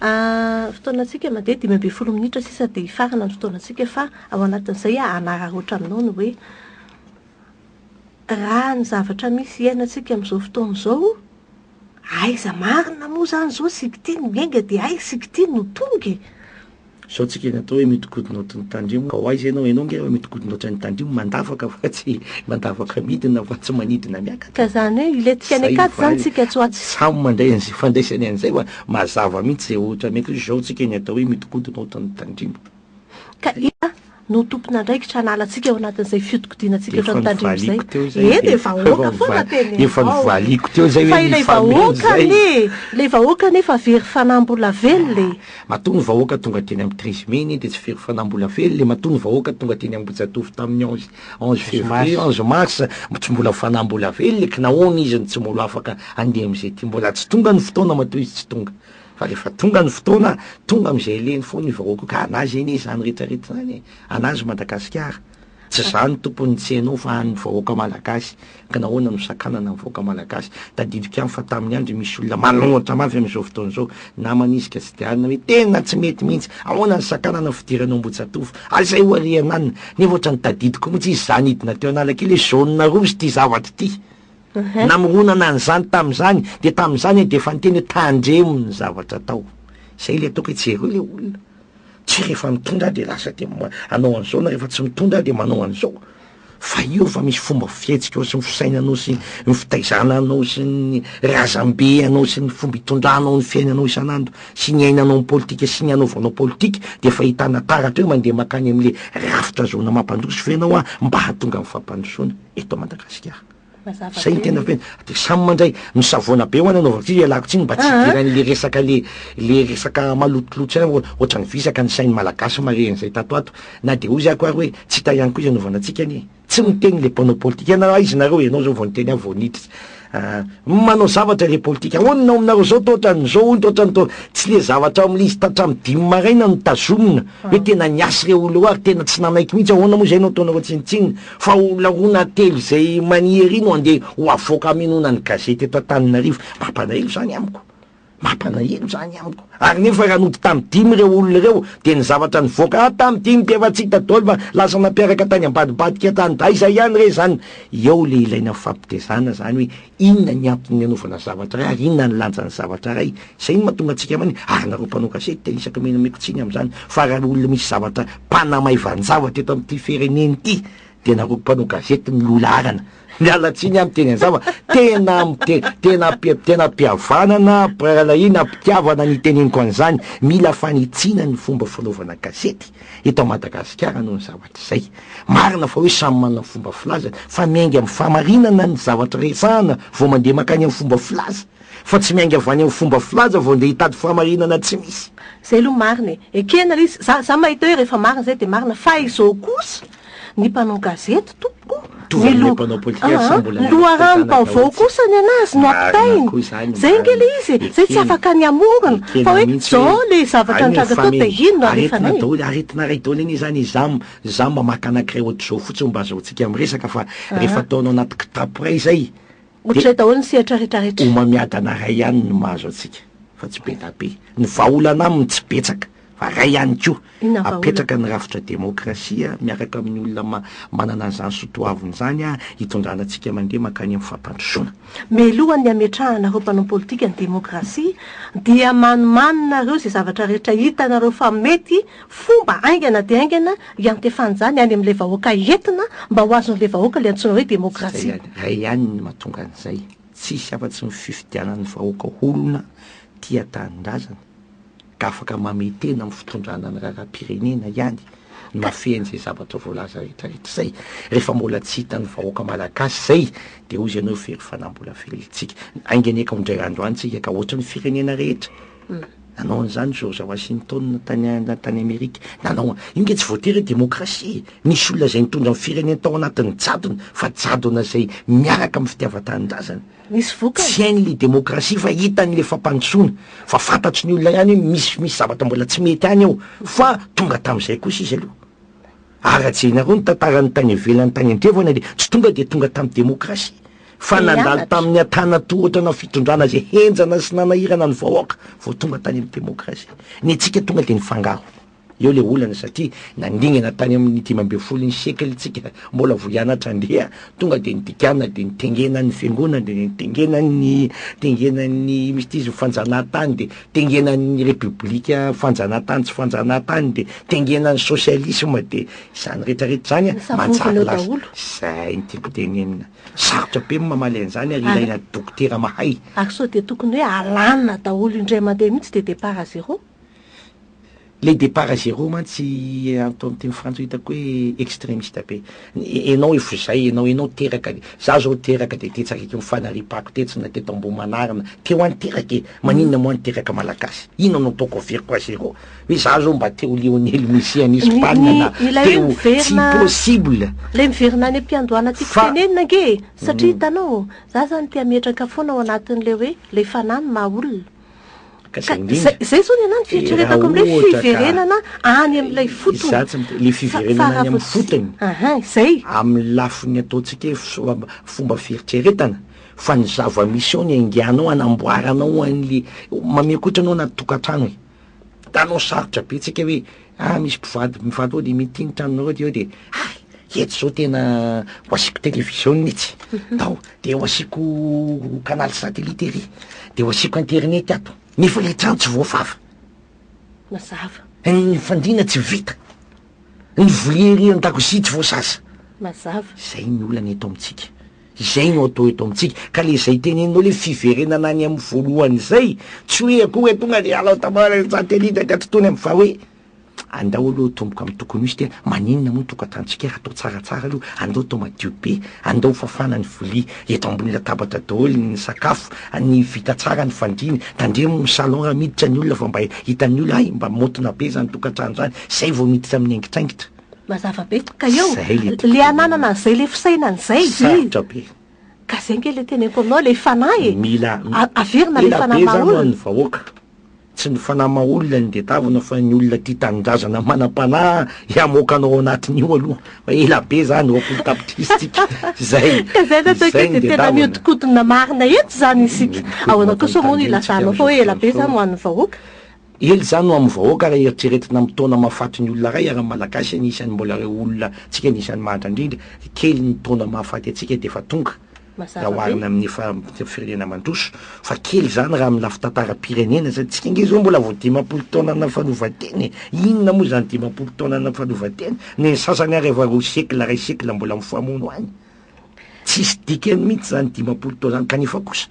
Fotoanantsika mandeha, 15 minitra sisa dia hifarana ny fotoanantsika fa ao anatin'izay aho hanararaotra aminao ny hoe raha ny zavatra misy iainantsika amin'izao fotoana izao, aiza marina moa izany izao isika ity no miainga dia aiza isika ity no tonga e? Zao tsika ny atao hoe mihodinkodina ohatry ny tandrimo ka ho aiza ianao, ianao nge rehefa mihodinkodina ohatry ny tandrimo mandavaka fa tsy mandavaka midina fa tsy manidina miakatra. Ka zany hoe hilentika any Zay an-kady zany valy tsika tsy ho atsy. Samy mandray an'izay fandraisany an'izay fa mazava mihitsy zay ohatra mety hoe zao tsika ny atao hoe mihodinkodina ohatry ny tandrimo. Ka iza no tompon'andraikitra hanala antsika ao anatin'izay fihodinkodinantsika Efa ohatran'ny tandrimo izay? novaliko teo izay Eh dia dia vahoaka efa foana novaliko teneno efa ao e! novaliko teo izay Fa hoe ilay mifameno vahoaka izay. anie, ilay vahoaka anie efa very fanahy mbola velona e! Matoa ny vahoaka tonga teny amin'ny 13 mai anie dia tsy very fanahy mbola velona e, matoa ny vahoaka tonga teny Ambohijatovo tamin'ny 11 11 février, 11 mars, tsy mbola fanahy mbola velona e, ka nahoana izy no tsy mbola afaka handeha amin'izay ty, mbola tsy tonga ny fotoana matoa izy tsy tonga, fa rehefa tonga ny fotoana, tonga amin'izay alehany foana io vahoaka io, ka an'azy anie izany rehetra rehetra izany e, an'azy Madagasikara. Tsy za no tompon'ny tsena ao fa an'ny vahoaka malagasy, ka nahoana no sakanana ny vahoaka malagasy? Tadidiko ihany fa tamin'ny andro misy olona manohitra mafy amin'izao fotoana izao, namana izy ka tsy dia alina hoe tena tsy mety mihitsy, ahoana ny sakanana ny fidirana ao Ambohijatovo, aiza io ariana any, nefa ohatran'ny tadidiko mihitsy izy za nidina teo Analakely hoe zone rouge ity zavatra ity, namoronana an'izany tamin'izany, dia tamin'izany aho dia efa niteny hoe tandremo ny zavatra atao, izay ilay ataoko hoe jereo ilay olona. Tsy rehefa mitondra aho dia lasa dia hanao an'izao na rehefa tsy mitondra aho dia manao an'izao. Fa io efa misy fomba fihetsikao sy ny fisainanao sy ny fitaizana anao sy ny razambe anao sy ny fomba itondranao ny fiainanao isan'andro sy ny iainanao ny politika sy ny anaovanao politika dia efa ahitana taratra hoe mandeha mankany amin'ilay rafitra azahoana mampandroso ve ianao mba hahatonga ny fampandrosoana eto Madagasikara. Mazava Zay be ny tena io. feno. De samy mandray. Misavoana be ho'a ny anaovako ity, ialako tsiny mba tsy hidiran'le resaka le le resaka malotoloto saina oa- ohatran'ny visaka ny sain'ny malagasy mahare an'izay tato ato. Na de hozy ako ary hoe tsy hita ihany koa izy anaovana antsika anie. Tsy miteny le mpanao politika. Ianareo aiza nareo? Ianao zao vao niteny aho vao niditra. Ah, manao zavatra le politika. Ahoana ao aminareo zao toa ohatran'izao hono toa ohatran'ny toa tsy le zavatra ao amin'le izy hatramin'ny dimy maraina no tazomina. Hoe tena niasa ireo olona ireo ary tena tsy nanaiky mihitsy. Ahoana moa izay no ataonareo tsinontsinona? Fa olona roa na telo izay mania ery no andeha ho avoaka hamenoana ny gazety eto Antananarivo. Mampalahelo izany amiko. Mampalahelo izany amiko. Ary nefa raha nody tamin'ny dimy ireo olona ireo dia ny zavatra nivoaka, ah tamin'ny dimy dia efa tsy hita daholo fa lasa nampiaraka tany ambadibadika tany aiza ihany re izany. Eo le ilaina fifampitezana izany hoe inona ny antony nanaovana zavatra iray ary inona ny lanjan'ny zavatra iray. Izay no mahatonga antsika mania. Ary nareo mpanao gazety dia isaky ny omeko tsiny amin'izany fa raha olona misy zavatra mpanamaivan-javatra eto amin'ity firenena ity dia nareo mpanao gazety no loha laharana. Miala tsiny aho miteny an'izany fa tena mite- tena ampi- tena am-pihavanana, am-pirahalahiana, am-pitiavana ny iteneniko an'izany. Mila fanitsiana ny fomba fanaovana gazety eto Madagasikara noho ny zavatra izay. Marina fa hoe samy manana ny fomba filazany fa miainga amin'ny fahamarinana ny zavatra resahana vao mandeha mankany amin'ny fomba filaza. Fa tsy miainga avy any amin'ny fomba filaza vao ndeha hitady fahamarinana tsy misy. Zay aloha marina e! Ekena ilay izy, za za mahita hoe rehefa marina zay dia marina fa izao kosa ny mpanao gazety tompoko Mitovy ny amin'ilay lo mpanao politika ary aa samy mbola ny miaraka fitaizana daholo loharanom-baovao tsika. kosa ny anazy no Marina ampitainy, koa izany, zay ange marina. ilay izy e! Zay tsy Ekena, afaka ny hamorona fa ekena hoe mihitsy zao hoe le zavatra hay nitranga tao dia mifameno. iny no Aretina alefanay e! daholo, aretina iray daholo anie izany e! Za za mba maka anankiray ohatr'izao fotsiny mba azahoantsika miresaka fa rehefa Aa. ataonao anaty kitapo iray izay Ohatr'izay daholo ny sehatra rehetrarehetra. Homamiadana ray ihany no mahazo antsika fa tsy be da be. Ny vahaolana aminy tsy betsaka fa ray ihany koa. Inona ny vahaolana? Apetraka ny rafitra demokrasia miaraka amin'ny olona ma manana an'izany sotoavina izany hitondrana antsika mandeha mankany amin'ny fampandrosoana. Mialohan'ny hametrahanareo mpanao politika ny demokrasia dia manomaninareo izay zavatra rehetra hitanareo fa mety fomba haingana dia haingana hiantefan'izany any amin'ilay vahoaka entina mba ho azon'ilay vahoaka ilay antsoina hoe demokrasia. Zay iray ihany no mahatonga an'izay, tsisy afa-tsy ny fifidianan'ny vahoaka olona tia tanindrazana ka afaka mamehy tena amin'ny fitondrana ny raharaham-pirenena ihany no mahafehy an'izay zavatra voalaza rehetra rehetra izay. Rehefa mbola tsy hitan'ny vahoaka malagasy izay dia hozy ianao very fanahy mbola velontsika. Ainga anie ka ho indray andro any tsika ka ohatran'ny firenena rehetra. Nanao an'izany George Washington tany tany Amerika. Nanao an, io nge tsy voatery hoe demokrasia e! Nisy olona izay nitondra ny fireneny tao anatin'ny jadona, fa jadona izay miaraka amin'ny fitiavan-tanindrazana. Nisy vokany. Tsy hainy le demokrasia fa hitany le fampandrosoana, fa fantatry ny olona ihany hoe misy misy zavatra mbola tsy mety any ao, fa tonga tamin'izay kosa izy aloha. Ary raha jerenareo ny tantaran'ny tany ivelany tany andrefana dia tsy tonga dia tonga tamin'ny demokrasia. Fa nandalo tamin'ny antanatohatra na fitondrana izay henjana sy nanahirana ny vahoaka vao tonga tany amin'ny demokrasia. Ny antsika tonga dia nifangaro. Eo le olana satria nandingana tany amin'ny 15 ny siècle tsika mbola vao hianatra andeha tonga dia nidikana dia nitengena ny fiangonana dia nitengena ny tengena ny misy ty izy fanjanahantany dia tengena ny repoblika fanjanahantany tsy fanjanahantany dia tengena ny socialisme dia izany rehetra rehetra izany manjary lasa izay no tiako tenenina. Sarotra be ny mamaly an'izany ary ilaina dokotera mahay. Ary sao dia tokony hoe alana daholo indray mandeha mihitsy dia départ à zéro? Le départ à zéro mantsy atao amin'ny teny frantsay hitako hoe extremiste be. Enao efa izay enao, enao teraka, za zao teraka de tetsy akaikin'ny fanariam-pako tetsy na teto Ambohimanarina, teo aho niteraka e, maninona moa niteraka malagasy? Inona no ataoko averiko à zéro? Hoe za zao mba te ho Lionel Messi any Espagne na te ho, tsy possible. Ilay miverina any am-piandohana tiako tenenina ange e, satria hitanao, za zany te hametraka foana ao anatin'ilay hoe ilay fanahy no maha olona. Ka zay indrindra. Zay zao ny anahy ny fieritreretako amin'ilay ohatra ka fiverenana any amin'ilay fotony. Za tsy mite- le fiverenana any amin'ny fotony. Aha, izay. Amin'ny lafiny ataontsika hoe fo- fomba fieritreretana, fa ny zava-misy ao ny ainganao anamboaranao an'le, mamekotra anao anaty tokantrano e. Hitanao sarotra be tsika hoe ah misy mpivady mivady ao de mety ny tranonareo de eo de hay eto zao tena ho asiako televiziona etsy tao de ho asiako canal satellite ery de ho asiako internet ato nefa le trano tsy voafafa. Mazava. Ny fandriana tsy vita. Ny vilia ery an-dakozia tsy voasasa. Mazava. Zay ny olana eto amintsika. Izay no atao eto amintsika. Ka le izay teneninao le fiverenana any amin'ny voalohany izay, tsy hoe akory hoe tonga de alao daholo ny satellite de atontony amin'ny fa hoe andao aloha atomboka amin'ny tokony ho izy tena, maninona moa ny tokantranontsika raha atao tsaratsara aloha, andao atao madio be, andao fafana ny vilia eto ambony latabatra daholo ny sakafo, ny vita tsara ny fandriana, tandremo ny salon raha miditra ny olona fa mba hitan'ny olona hay mba maotina be izany tokantrano izany, izay vao miditra amin'ny haingitraingitra. Mazava be. Ka eo, Zay le tiako le tenenina. ananana an'izay le fisainana izay ve? Sarotra be. Ka zay nge le teneniko aminao, le fanahy e. Mila, A- Averina le ela fanahy be zany ho maha-olona. an'ny vahoaka. Tsy ny fanahy maha-olona no tadiavina fa ny olona tia tanindrazana manam-panahy hamoaka anao ao anatin'io aloha. Fa ela be zany, 20 tapitrisa tsika. Zay, Ka zay no ataoko zay hoe no dia tena tadiavina. mihodinkodina marina eto izany isika. Mihodinkodina Ahoana kosa moa no tandremo tsika ilazanao fa amin'izao hoe ela be fotoana izany izao. ho an'ny vahoaka? Ela izany ho amin'ny vahoaka raha eritreretina amin'ny taona mahafaty ny olona iray ary ny Malagasy anisan'ny mbola ireo olona tsika anisan'ny mahantra indrindra, kely ny taona mahafaty antsika dia efa tonga raha oharina amin'ny efa firenena mandroso fa kely izany raha amin'ny lafin-tantaram-pirenena satria tsika ange izao mbola vao 50 taona nafanovan-tena e! Inona moa izany 50 taona nafanovan-tena? Ny an'ny sasany ary efa roa siècle iray siècle mbola mifamono any. Tsisy dikany mihitsy zany 50 taona zany kanefa kosa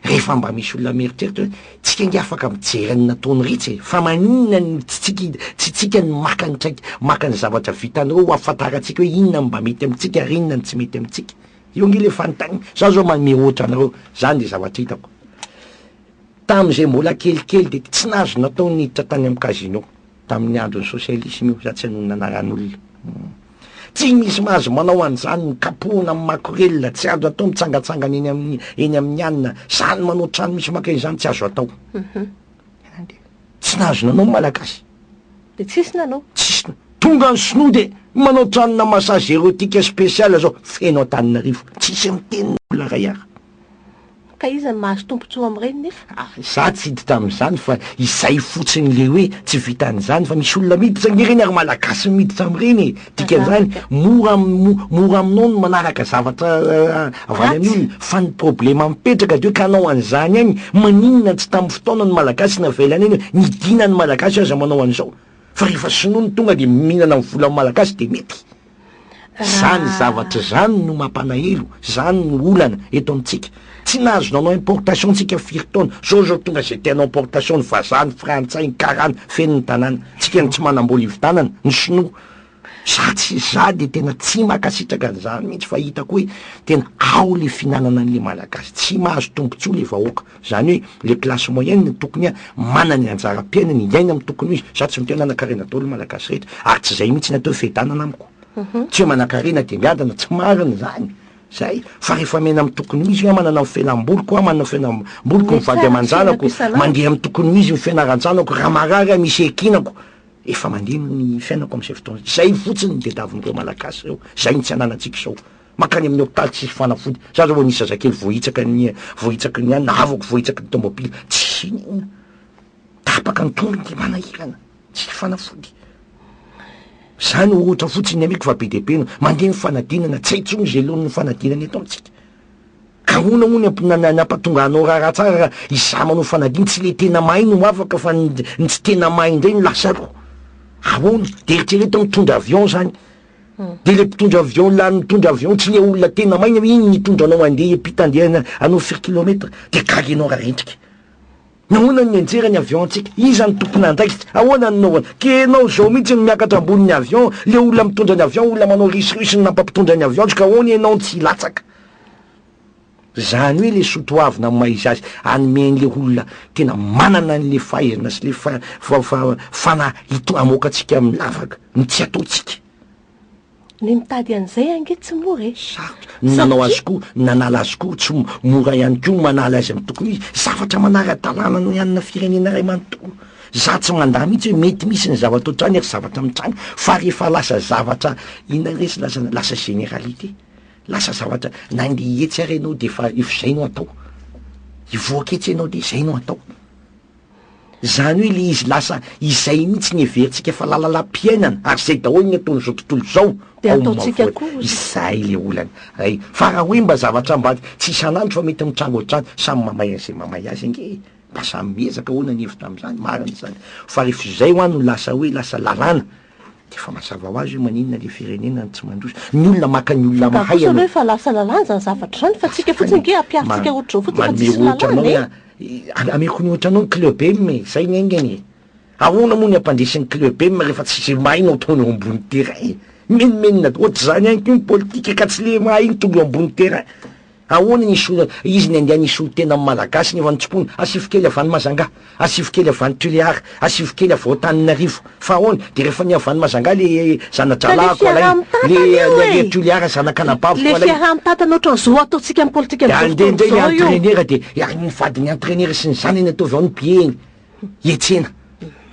rehefa mba misy olona mieritreritra hoe tsika ange afaka mijery ny nataony retsy e, fa maninona no tsy tsika tsy tsika no maka ny traika maka ny zavatra vitan'ireo ho ahafantarantsika hoe inona no mba mety amintsika ary inona no tsy mety amintsika. Eo ange le fanontaniana. Za zao manome ohatra anareo, zany le zavatra hitako. Tamin'izay mbola kelikely dia tsy nahazo natao ny niditra tany amin'ny casino. Tamin'ny andron'ny sosialisma io, za tsy hanonona anaran'olona. Tsy misy mahazo manao an'izany, ny kapohina amin'ny makorelina, tsy azo atao mitsangatsangana eny amin'ny eny amin'ny anona, zany manao trano misy maka izany tsy azo atao. Tsy nahazo nanao ny Malagasy. Dia tsisy nanao. Tsisy. Tonga ny sinoa dia manao tranona massage érotique spécial zao, feno Antananarivo. Tsisy miteny na olona iray ara. Ka iza no mahazo tombotsoa amin'ireny nefa? Za tsy hiditra amin'izany fa izay fotsiny le hoe tsy vitan'izany fa misy olona miditra ange ireny ary malagasy no miditra amin'ireny e! Dikan'izany mora mora aminao ny manaraka zavatra avy any amin'ny olona fa ny problema mipetraka de hoe ka hanao an'izany any maninona tsy tamin'ny fotoana ny malagasy navelany eny hoe nidina ny malagasy aza manao an'izao fa rehefa sinoa no tonga de mihinana ny volan'ny malagasy de mety. Zany zavatra zany no mampanahelo, zany no olana eto amintsika. Tsy nahazo nanao importation tsika firy taona, zao zao tonga zay te hanao importation ny vazaha, ny frantsay, ny karana, feno ny tanàna. Tsika no tsy manambola hividanana, ny sinoa. Za tsy, za de tena tsy mankasitraka an'izany mihitsy fa hitako hoe tena ao le fihinanana an'le malagasy, tsy mahazo tombotsoa le vahoaka. Zany hoe le classe moyenne tokony manana ny anjaram-piainany, hiaina amin'ny tokony ho izy. Za tsy miteny hoe nanankarena daholo ny malagasy rehetra, ary tsy zay mihitsy ny atao hoe fiadanana amiko. Tsy hoe manankarena dia miadana, tsy marina izany. Zay, fa rehefa miaina amin'ny tokony ho izy hoe manana ny fialam-boliko aho, manana ny fialam-boliko ny vady aman-janako, mandeha amin'ny tokony ho izy ny fianaran-janako, raha marary aho misy ekinako, efa mandeha ny fiainako amin'izay fotoana izay. Zay fotsiny no tadiavin'ireo malagasy ireo, zay no tsy ananantsika izao. Mankany amin'ny hopitaly tsisy fanafody. Za zao vao nisy zazakely voahitsaka ny voahitsaky ny anona, havako voahitsaky ny tomobile, tsisy inona. Tapaka ny tongony de manahirana, tsisy fanafody. Zany ohatra fotsiny ny amiko fa be dia be no mandeha ny fanadinana, tsy hay intsony izay laon'ny fanadinana eto amintsika. Ka ahoana moa ny amp- ny hampatonga anao raharaha tsara raha izaho manao fanadinana, tsy le tena mahay no afaka fa ny ny tsy tena mahay indray no lasa aloha. Ahoana? De eritrereto mitondra avion zany. De le mpitondra avion lany mitondra avion tsy le olona tena mahay hoe iny nitondra anao handeha hiampita handeha hanao firy kilomètre de gaga ianao raha rendrika. Nahoana no nianjera ny avion antsika? Iza no tompon'andraikitra? Ahoana no nahoana? Ke enao zao mihitsy no miakatra ambonin'ny avion, le olona mitondra ny avion olona manao risirisi no nampampitondra ny avion ka ahoana enao no tsy hilatsaka? Zany hoe le sotoavina amin'ny maha izy azy hanome an'le olona tena manana an'le fahaizana sy le fanahy hito hamoaka antsika amin'ny lavaka no tsy ataontsika. Ny mitady an'izay ange tsy mora e! Sarotra. Ny nanao azy koa, ny nanala azy koa tsy mora ihany koa ny manala azy amin'ny tokony ho izy. Zavatra manara-dalàna ny anona firenena iray manontolo. Za tsy mandà mihitsy hoe mety misy ny zavatra ohatr'izany ary zavatra mitranga fa rehefa lasa zavatra inona re izy lasa lasa généralité. Lasa zavatra na andeha hihetsy ary ianao dia efa efa izay no atao. Hivoaka etsy ianao dia izay no atao. Izany hoe ilay izy lasa izay mihitsy ny heverintsika fa lalalam-piainana ary izay daholo ny ataon'izao tontolo izao. Dia Ao ataontsika mavoa- koa ozy. Izay ilay olana. Ay, fa raha hoe mba zavatra mba tsy isan'andro fa mety mitranga ohatr'izany, samy mamay an'izay mamay azy ange e. Mba samy miezaka ahoana ny hevitra amin'izany, marina izany. Fa rehefa izay hoa no lasa hoe lasa lalàna, De efa mazava ho azy hoe maninona le firenena no tsy mandroso. Ny olona maka ny olona Ka mahay kosa aloha. aloha efa lasa lalàna zany zavatra zany fa tsika fotsiny ange ampiharintsika ohatr'izao fotsiny fa Manome tsisy ohatra lalàna anao e. hoe ameko ny ohatra anao ny club M e, zay ny aingany e. Ahoana moa ny hampandresy ny club M rehefa tsy ze mahay no ataony eo ambony terrain e. Menomenona ohatr'izany ihany koa ny politika ka tsy le mahay no tonga eo ambony terrain. Ahoana ny hisolo, izy ny andeha nisolo tena amin'ny Malagasy nefa notsipoina, asivo kely avy any Mazanga, asivo kely avy any Tulear, asivo kely avy ao Antananarivo. Fa ahoana? Dia rehefa ny avy any Mazanga le Ka le zana-dralahiko alaina, fiaraha-mitantana le io le e! Tulear zanak'anabaviko Le alaina. fiaraha-mitantana ohatran'izao ataontsika amin'ny politika Dia amin'izao andeha indray le fotoana izao io. entraineur dia ary ny vadin'ny entraineur sy ny zanany ataovy ao ny pied-ny. Hiantsena.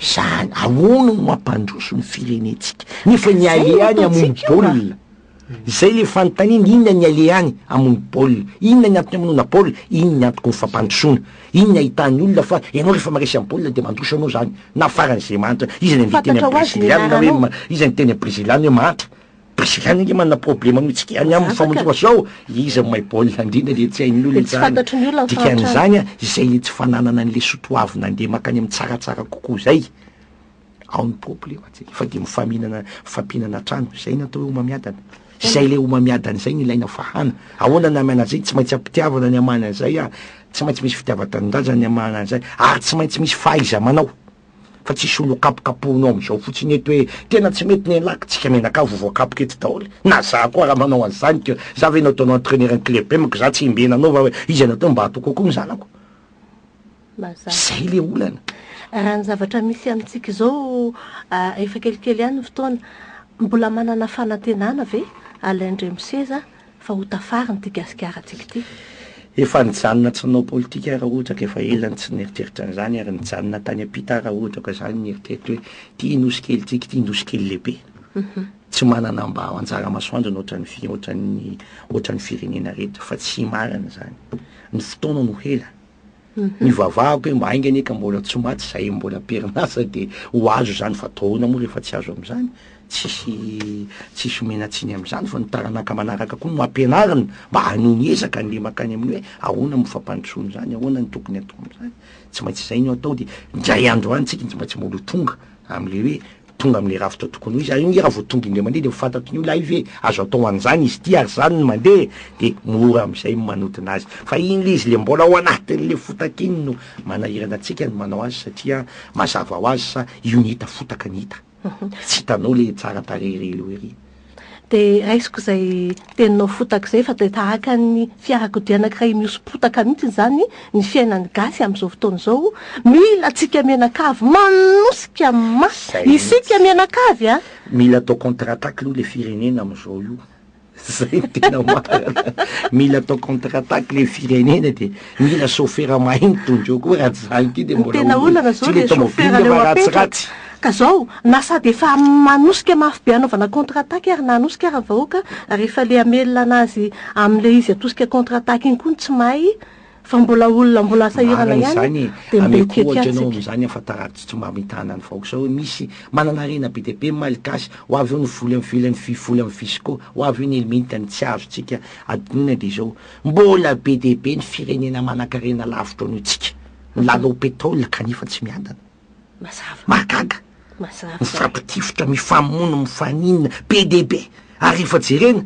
Zany, ahoana no hampandroso ny firenentsika? Nefa ny Zay no alehany hamono ataontsika io a! baolina. Izay le fanontaniana, inona ny alehany hamono baolina? Inona ny antony hamonoana baolina? Inona ny antoko ny fampandrosoana? Inona ny ahitan'ny olona fa ianao rehefa maresy amin'ny baolina dia mandroso ianao zany? Na faran'izay mahantra, iza ny andeha hiteny Fantatra amin'ny ho azy ny brezilianina hoe anaranao. iza ny hiteny amin'ny brezilianina hoe mahantra? Brezilianina ange manana problema noho itsika ihany amin'ny Mazava ka. famonjena zao, iza no mahay baolina indrindra dia tsy hain'ny Dia olona tsy izany. fantatry ny olona ny fahantrana. Dikan'izany an, izay le tsy fananana an'le sotoavina andeha mankany amin'ny tsaratsara kokoa zay. Ao ny problemantsika fa dia mifaminana mifampinana hatrany, zay ny atao hoe homamiadana. Zay le homamiadana zay no ilaina fahana. Ahoana ny hamana an'izay? Tsy maintsy am-pitiavana ny hamana an'izay an, tsy maintsy misy fitiavan-tanindrazana ny hamana an'izay, ary tsy maintsy misy fahaiza-manao. Fa tsisy olo kapokapohinao am'izao fotsiny eto hoe tena tsy mety ny an'lah, tsika mianakavy ho voakapoka eto daholo. Na za koa raha manao an'izany ka, za ve no ataonao entraineur ny club M ko za tsy himbenanao fa hoe iza no atao mba atoko koa ny zanako. Mazava. Zay le olana. Raha ny zavatra misy amintsika izao, efa kelikely ihany ny fotoana, mbola manana fanantenana ve Alain Andriamiseza fa ho tafarina ity Gasikarantsika ity? Efa nijanona tsy nanao politika aho raha ohatra ka efa ela no tsy nieritreritra an'izany ary nijanona tany am-pita aho raha ohatra ka zany nieritreritra hoe ity nosy kelintsika ity nosy kely lehibe. Tsy manana mba anjara masoandro ny ohatran'ny fi- ohatran'ny ohatran'ny firenena rehetra fa tsy marina izany. Ny fotoana no hela. Nivavahako hoe mba hainga anie ka mbola tsy maty zahay mbola am-perinasa de ho azo izany fa atao ahoana moa rehefa tsy azo amin'izany? Tsisy tsisy omena tsiny amin'izany fa ny taranaka manaraka koa no ampianarina mba hanohy ny ezaka andeha mankany amin'ny hoe ahoana mo fampandrosoana izany, ahoana no tokony atao amin'izany? Tsy maintsy izay no atao de indray andro any tsika tsy maintsy mbola ho tonga am'le hoe Tonga amin'ilay rafitra tokony ho izy, ary io nge raha vao tonga indray mandeha dia ho fantatry ny olona hay ve azo atao an'izany izy ity ary izany no mandeha e! dia mora amin'izay ny manodina azy. Fa iny ilay izy ilay mbola ao anatin'ilay fotaka iny no manahirana antsika ny manao azy satria mazava ho azy sa io ny hita fotaka ny hita. Tsy hitanao ilay tsara tarehy ery aloha ery. Dia raisiko izay teninao fotaka izay fa dia tahaka ny fiarakodia anankiray mihosom-potaka mihitsy izany ny fiainan'ny gasy amin'izao fotoana izao. Mila antsika mianakavy manosika mafy Zay isika mihitsy. mianakavy a! Mila atao contre attaque aloha le firenena amin'izao io. Zay no tena marina. Mila atao contre attaque le firenena dia mila chauffeur mahay mitondra eo koa raha tsy zany ty dia Ny mbola tena ho olana izao tsy le le chauffeur tomobile aleo fa apetraka. ratsiratsy. Ka zao, na sady efa manosika mafy be hanaovana contre attaque ary na hanosika ary ny vahoaka, rehefa le hamelona anazy amle izy atosika contre attaque iny koa no tsy mahay, fa mbola olona mbola sahirana Marina ihany izany e! dia Ameko mibetika ohatra ihany ianao tsika. amin'izany ahafantarako tsy mba mitana ny vahoaka zao hoe misy manana harena be dia be ny Malgasy, ho avy eo ny voly amin'ny vilany vy voly amin'ny visco, ho avy eo ny elminta ny tsy azontsika adinoina dia izao, mbola be dia be ny firenena manankarena lavitra noho tsika, milalao pétrole kanefa tsy miadana. Mazava. Mahagaga. Mazava izay. Mifampitifitra, mifamono, mifaninona, be dia be. Ary rehefa jerena,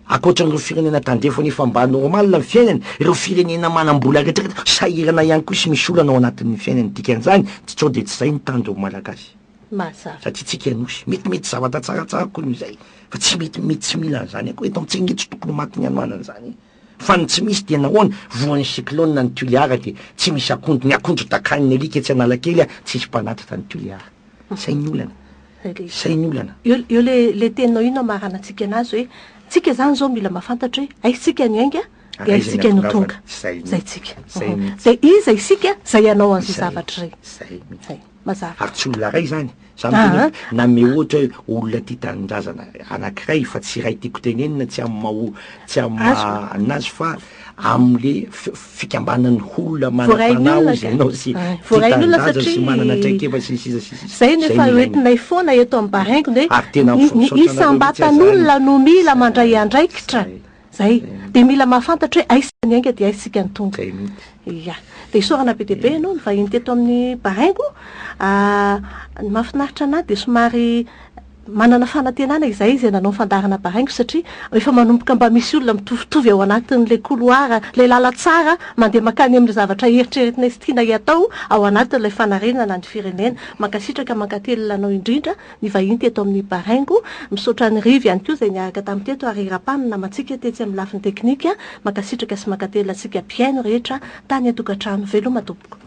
ankoatran'ireo firenena tandrefana efa mba normal ny fiainany, ireo firenena manam-bola rehetra rehetra sahirana ihany koa sy misy olana ao anatin'ny fiainany. Dikan'izany, tsy sao dia tsy izay ny tanjon'ny Malagasy. Mazava. Satria tsika nosy. Metimety zavatra tsaratsara koa noho izay. Fa tsy mety mety tsy mila an'izany akory. Eto amintsika ange tsy tokony ho matin'ny hanoanana izany e. Fa ny tsy misy dia nahoana? Voan'ny cyclone ny Tuliara dia tsy misy akondro, ny akondro dakan'ny alika etsy Analakely tsisy mpanatitra ny Tuliara. Zay ny olana. Zay ny olana. Eo eo le le teninao io no amaranantsika anazy hoe tsika zany zao mila mahafantatra hoe aiza tsika no hiainga dia Ary aiza aiza ny tsika no hahatongavana. tonga. Zay Zay mihitsy. tsika. Zay mihitsy. Dia iza isika zay hanao an'izay Zay. zavatra izay. Zay mihitsy. Zay. Mazava. Ary tsy olona iray izany. Za miteny hoe nanome ohatra hoe olona tia tanindrazana anankiray fa tsy iray tiako tenenina tsy amin'ny maha o- tsy amin'ny maha anazy fa amle fikambanan'ny olona Voarain'ny manam-panahy olona hozy ka. ianao sy Ay, tia voarain'ny olona tanindrazana sy satria manana traikefa sy ny sisa sy ny sisa. Zay no Zay efa no ilaina. hoentinay foana eto amin'ny Baraingo ny hoe Ary tena ny misaotra anareo mihitsy aho zany. isam-batan'olona no mila mandray Zay, andraikitra. zay. Zay. Dia mila mahafantatra hoe aiza ny ainga dia aiza isika no tonga. Zay mihitsy. Ia. Dia isaorana be dia be ianao nivahiny teto amin'ny Baraingo. Ny mahafinaritra anahy dia somary manana fanantenana izahay izay nanao ny fandaharana Baraingo satria efa manomboka mba misy olona mitovitovy ao anatin'ilay couloir, ilay lalantsara mandeha mankany amin'ilay zavatra eritreretinay sy tianay atao ao anatin'ilay fanarenana ny firenena. Mankasitraka mankatelina anao indrindra ny vahiny teto amin'ny Baraingo. Misaotra an'i Rivo ihany koa izay niaraka tamin'ny teto ary Rapam namantsika tetsy amin'ny lafiny teknika. Mankasitraka sy mankatelina antsika mpihaino rehetra tany an-tokantrano. Veloma tompoko.